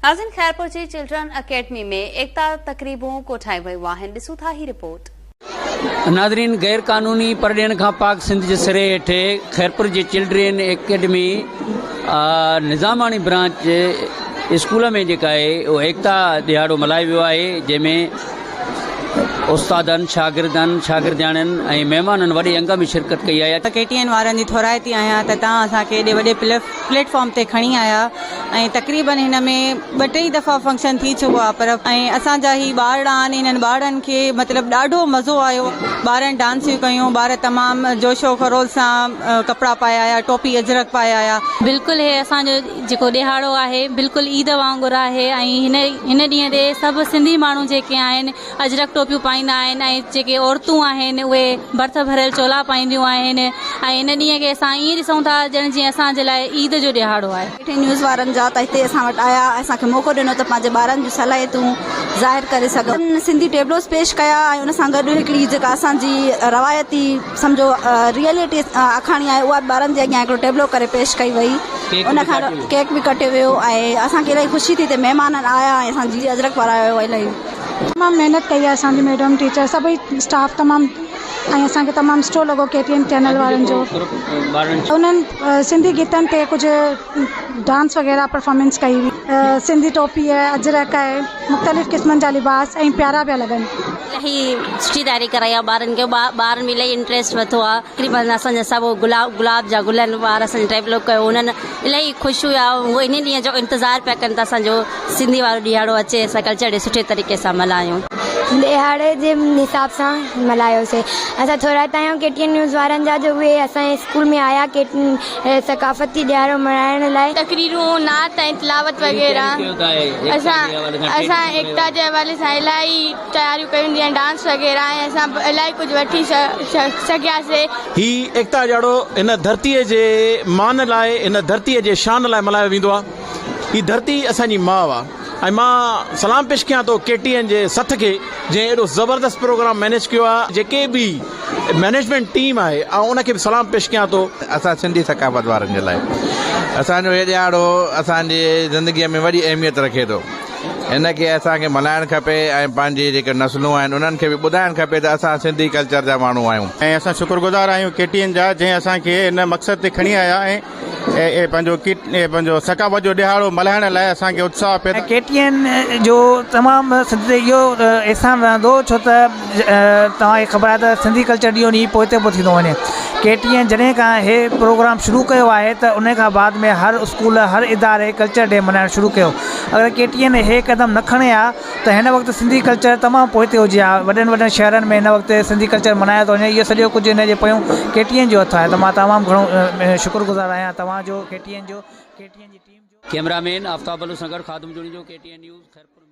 ناظرين خيرپور جي children academy ۾ ايڪتا تقريبون ڪوٺايون ويون آهن ڏسون ٿا هي رپورٽ. ناظرين غير قانوني پرڏيهن کان پاڪ سنڌ جي سري هيٺ خيرپور جي children academy Nizamani branch school ۾ جيڪا آهي اهو ايڪتا ڏهاڙو ملهايو ويو آهي جنهن ۾ استادن شاگردن شاگردياڻين ۽ مهمانن وڏي انگ ۾ شرڪت ڪئي آهي. ڪي ٽي اين وارن جي ٿورائتي آهيان ته توهان اسان کي ايڏي وڏي پليٽ فارم تي کڻي آيا ۽ تقريبن هن ۾ ٻه ٽي دفعا فنڪشن ٿي چڪو آهي پر ۽ اسان جا هي ٻارڙا آهن انهن ٻارڙن کي مطلب ڏاڍو مزو آيو ٻارن ڊانسيون ڪيون ٻار تمام جوش و خروش سان ڪپڙا پائي آيا ٽوپي اجرڪ پائي آيا. بلڪل هي اسان جو جيڪو ڏهاڙو آهي بلڪل عيد وانگر آهي ۽ هن هن ڏينهن تي سڀ سنڌي ماڻهو جيڪي آهن اجرڪ ٽوپيون پائيندا آهن ۽ جيڪي عورتون آهن اهي ڀرت ڀريل چولا پائينديون آهن ۽ ان ڏينهن کي اسان ائين ڏسون ٿا ڄڻ جيئن اسان جي لاء عيد جو ڏهاڙو آهي. ڪي ٽي نيوز وارن جا ته هتي اسان وٽ آيا ۽ اسان کي موقعو ڏنو ته پنهنجي ٻارن جون صلاحيتون ظاهر ڪري سگهون. سنڌي ٽيبلوز پيش ڪيا ۽ ان سان گڏ هڪڙي جيڪا اسان جي روايتي سمجهو ريئلٽي آکاڻي آهي اها به ٻارن جي اڳيان هڪڙو ٽيبلو ڪري پيش ڪئي وئي ان کان ڪيڪ به ڪٽيو ويو ۽ اسان کي الاهي خوشي ٿي ته مهمانن آيا ۽ اسان جي اجرڪ پارايو الاهي. تمام محنت ڪئي آهي اسان جي ميڊم ٽيچر سڀئي اسٽاف تمام ۽ اسان کي تمام سٺو لڳو ڪي ٽي اين چينل وارن جو انهن سنڌي گيتن تي ڪجهه ڊانس وغيره پرفارمنس ڪئي هئي سنڌي ٽوپي آهي اجرڪ آهي مختلف قسمن جا لباس ۽ پيارا پيا لڳن. الاهي سٺي تياري ڪرائي آ ٻارن کي ٻارن به الاهي انٽريسٽ ورتو آ تقريبن اسان جا سڀ گلاب گلاب جا گلن ٻار اسان ٽيبلو ڪيو انهن الاهي خوش هيا هو انهي ڏينهن جو انتظار پيا ڪن ته اسان جو سنڌي وارو ڏيهاڙو اچي اسان ڪلچر ڊي سٺي طريقي سان ملهايون. ڏهاڙي جي حساب سان ملهايوسي اسان ٿورائتا آهيون ڪي ٽي اين نيوز وارن جا جو اهي اسان جي اسڪول ۾ آيا ڪي ثقافتي ڏهاڙو ملهائڻ لاء. تقريرون نعت ۽ تلاوت وغيره اسان اسان ايڪتا جي حوالي سان الاهي تياريون ڪيون جيئن ڊانس وغيره ۽ اسان الاهي ڪجهه وٺي سگهياسي. هي ايڪتا ڏهاڙو هن ڌرتيء جي مان لاء هن ڌرتيء جي شان لاء ملهايو ويندو آهي. هي ڌرتي اسان جي ماء آهي ۽ مان سلام پيش ڪيان ٿو ڪي ٽي اين جي سٿ کي جنهن ايڏو زبردست پروگرام مئنيج ڪيو آهي جيڪي به مئنيجمينٽ ٽيم آهي آئون ان کي به سلام پيش ڪيان ٿو. اسان سنڌي ثقافت وارن جي لاء اسان جو هي ڏهاڙو اسان جي زندگيء ۾ وڏي اهميت رکي ٿو. هن کي اسان کي ملهائڻ کپي ۽ پنهنجي جيڪي نسلون آهن انهن کي به ٻڌائڻ کپي ته اسان سنڌي ڪلچر جا ماڻهو آهيون. ۽ اسان شڪر گذار آهيون ڪي ٽي اين جا جنهن اسان کي ان مقصد تي کڻي آيا ۽ پنهنجو پنهنجو ثقافت جو ڏهاڙو ملهائڻ لاء اسان کي اتساهه پيدا ڪي ٽي اين جو تمام سنڌ تي اهو احسان رهندو ڇو ته توهان کي خبر آهي ته سنڌي ڪلچر ڏينهون ڏينهن پوئتي پيو ٿيندو وڃي ڪي ٽي اين جڏهن کان هي پروگرام شروع ڪيو آهي ته ان کان بعد ۾ هر اسڪول هر اداري ڪلچر ڊي ملهائڻ شروع ڪيو اگر ڪي ٽي اين هي قدم نه کڻي ها ته هن وقت سنڌي ڪلچر تمام پوئتي هجي ها وڏن وڏن شهرن ۾ هن وقت سنڌي ڪلچر ملهايو ٿو وڃي اهو سڄو ڪجهه هن جي پويون ڪي ٽي اين جو هٿ آهي ته مان تمام گهڻو شڪر گذار آهيان توهان جو ڪي ٽي اين جو ڪي ٽي اين جي ٽيم جو. ڪئميرا مين آفتاب بلوچ سان گڏ Khadim Junejo K T N news Khairpur.